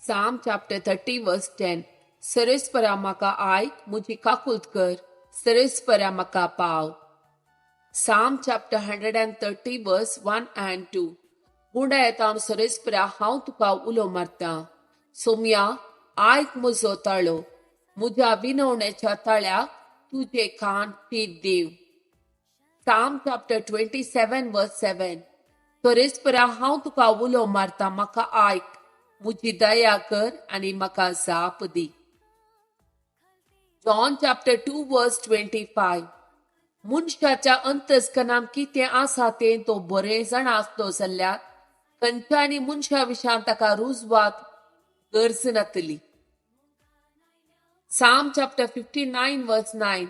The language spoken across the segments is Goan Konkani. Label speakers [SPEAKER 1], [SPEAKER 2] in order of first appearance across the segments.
[SPEAKER 1] Psalm chapter 30 verse 10. सरेस्परा म्हाका आयक, म्हजी काकूत कर, सरेस्परा म्हाका पाव. Psalm chapter 130 verse 1 and 2. गुंडायतान सरेस्परा हांव तुका उलो मारता. सोम्या आयक म्हजो ताळो, म्हज्या विनवण्याच्या ताळ्याक तुजे कान टीप दिव. Psalm chapter 27 verse 7. सरेस्परा हांव तुका उलो मारता, म्हाका आयक, म्हजी दया कर आनी म्हाका जाप दी. John chapter 2 verse 25. मनशाच्या अंतस्कनान कितें आसा तें तो बरें जाणा आसलो जाल्यार खंयच्यानी मनशा विशयान ताका रुजवात गरज नातली. Psalm chapter 59 verse 9.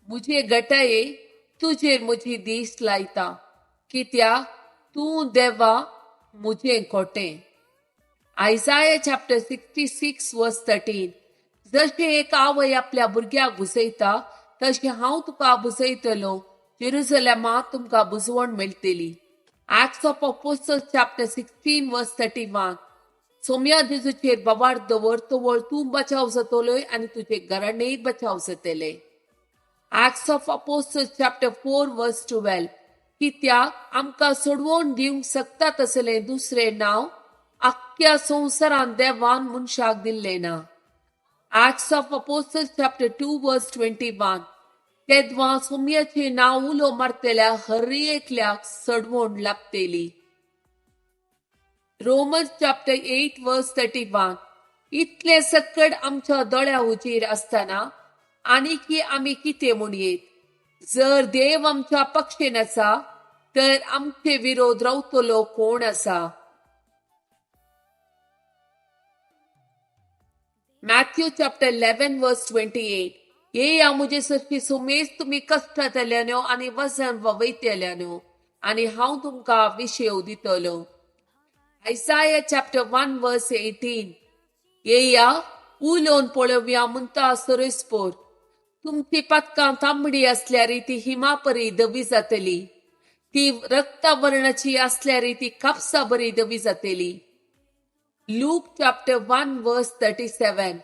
[SPEAKER 1] म्हजे गटाये तुजेर म्हजी दीस लायता, कित्याक तूं देवा म्हजें कोटें. Isaiah chapter 66 verse 13. जशें एक आवय आपल्या भुरग्याक भुजयता तशें हांव तुका भुजयतलो, जेरुजलेमा तुमकां बुजवण मेळटली. Acts of Apostles chapter 16 verse 31. Saumya जेजूचेर बवाड दवर तवळ तूं बचाव जातलोय आनी तुजे घराणेय बचाव जातले. Acts of Apostles chapter 4 verse 12. कित्याक आमकां सोडवून दिवंक शकता तसलें दुसरें नांव आख्ख्या संवसारान देवान मनशाक दिल्लें ना. Acts of Apostles chapter 2 verse 21. तेदवां सोम्याचें नांव उलो मारतल्या हर एकल्याक सडवण लागतली. Romans chapter 8 verse 31. इतलें सकड आमच्या दोळ्या हुजीर आसतना आनीकी आमी कितें म्हणयेत? जर देव आमच्या पक्षेन आसा तर आमचे विरोध रावतलो कोण आसा? Matthew chapter 11 verse 28. येया म्हजे सरशी सुमेज तुमी कश्टांतल्यानो आनी वजन ववयतल्यानो आनी हांव तुमकां विशेव दितलो. Isaiah chapter 1 verse 18. येया उलोवन पळोवया म्हणटा सरेस्पोर, तुमची पातकां तांबडी आसल्यार ती हिमापरी धवी जातली, ती रक्तावर्णाची आसल्यार ती कापसा बरी धवी जातली. Luke chapter 1 verse 37.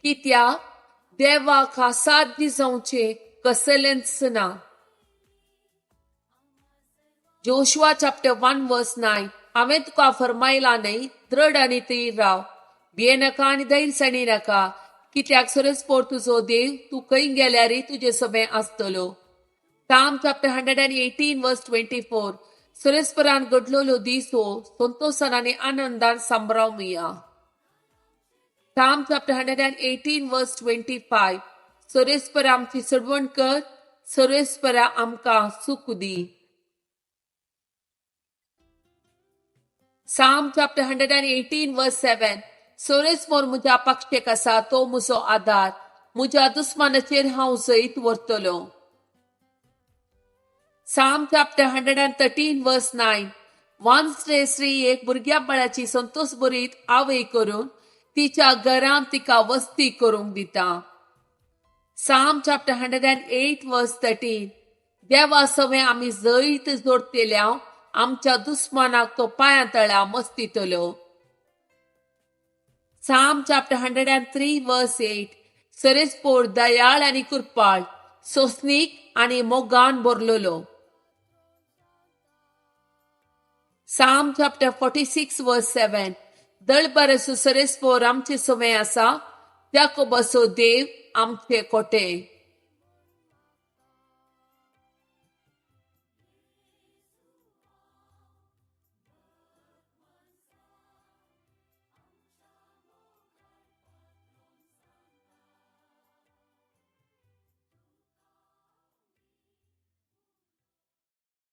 [SPEAKER 1] कित्याक देवाक असाध्य जावचें कसलेंच ना. Joshua chapter 1 verse 9. हांवें तुका फरमायला न्हय, दृढ आनी थीर राव, भियेनाका आनी धैर्यसाणी नाका, कित्याक सरेस्पोर तुजो देव तूं खंय गेल्यारय तुजे सवें आसतलो. Psalm chapter 118 verse 24. सरेस्परान घडलेलो दीस हो संतोसान आनी आनंदान सांबरावया. Psalm chapter 118 verse 25. सरेस्परा आमची सडवण कर, सरेस्परा आमकां सुख दी. Psalm chapter 118 verse 7. सरेस्पर म्हज्या पक्षेक आसा, तो म्हजो आदार, म्हज्या दुस्मानाचेर हांव जैत व्हरतलो. Psalm chapter 113 verse 9. वांसरे स्त्री एक भुरग्या बाळाची संतोष भरीत आवय करून तिच्या घरांत तिका वस्ती करूंक दिता. Psalm chapter 108 verse 13. देवा सवें आमी जैत जोडतेल्या आमच्या दुस्मानाक तो पांयां तळा मस्तितलो. Psalm chapter 103 verse 8. सरेस्पोर दयाळ आनी कृपाळ, सोसनीक आनी मोगान भरलेलो. Psalm chapter 46 verse 7. दळबरसो सरेस्पोर आमचे सवें आसा, जाकोबाचो देव आमचे कोटे.